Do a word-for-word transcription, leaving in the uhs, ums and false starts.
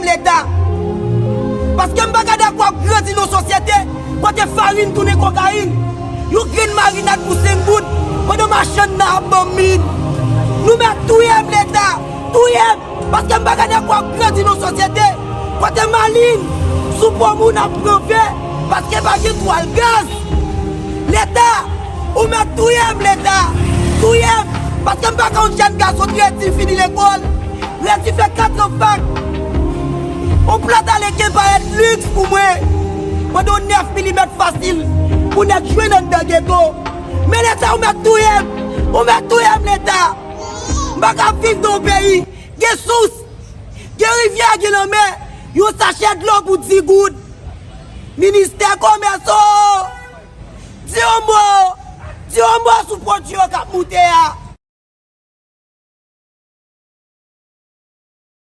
Leta. Paske m pa ka dakò ap grandi nan yon sosyete kote farin tounen kokayin, yon grenn marinad pou senk goud, pandan machann nan ap ban m min. Nou mèt touye m, Leta, touye m, paske m pa ka dakò ap grandi nan yon sosyete kote malin sou po moun ap pran ve paske pa gen twal gaz. Leta, ou mèt touye m, Leta, touye m, paske m pa ka yon jèn gason ki redi fini lekòl, redi fè kat an fak. On plat aleken parèt liks pou mwen. Pandan yon nèf milimèt fasil pou nèg jwenn anndan geto. Men Leta, ou mèt touye m. Ou mèt touye m, Leta. M pa ka viv nan yon peyi gen sous, gen rivyè, gen lanmè. Yon sachè dlo pou dis goud. Ministè Komès, o! Di yon mo! Di yon mo sou pwodui yo k ap moute a!